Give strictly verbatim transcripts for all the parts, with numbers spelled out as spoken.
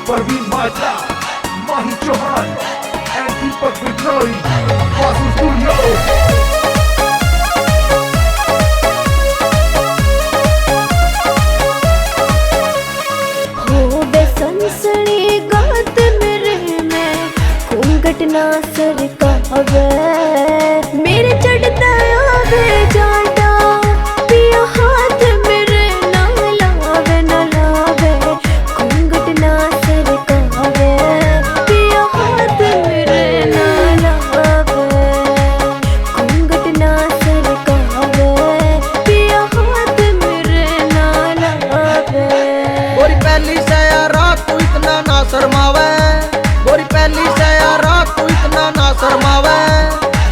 परवीन माजरा, माही चौहान and दीपक बिजनौरी, वासु स्टूडियो। होवे सनसनी गात मेरे में, घूंघट ना सरकावे। मेरे चढ़ता आवे जाडा, पिया हाथ मेरे ना लावे, ना लावे। घूंघट ना सरकावे, पिया हाथ मेरे ना लावे। घूंघट ना सरकावे, पिया हाथ मेरे ना लावे। गोरी पहली से यारा तू इतना ना शर्मावे। गोरी पहली से यारा तू इतना ना शर्मावे।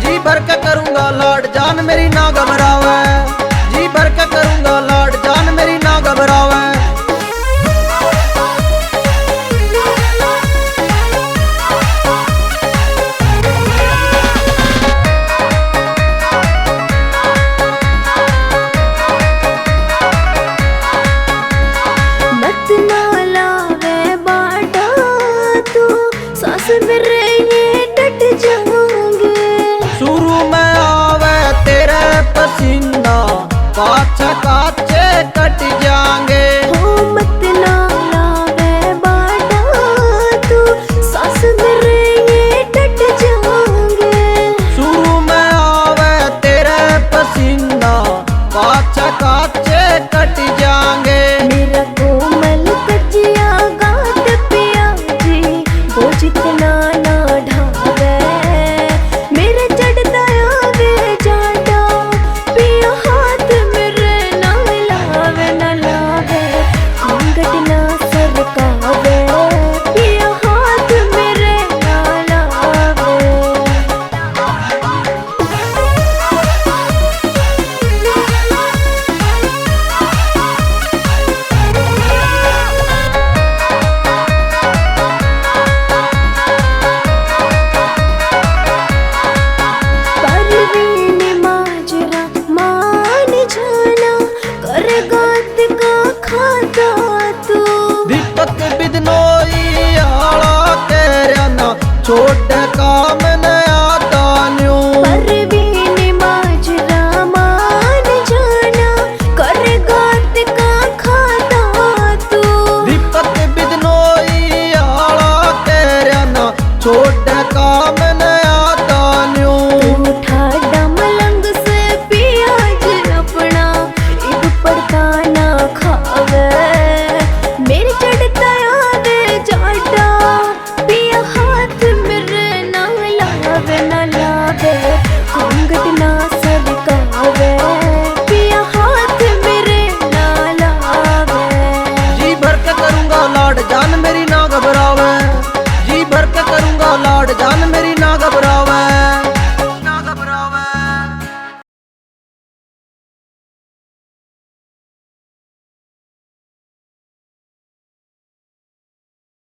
जी भर के करूंगा लाड, जान मेरी ना घबरावे। जी भर के करूंगा लाड, जान मेरी ना घबरावे। मत ना लावे बाटा तू, सांस मेरे ये डट जाऊंगे। शुरू में आवे तेरे पसीना, बात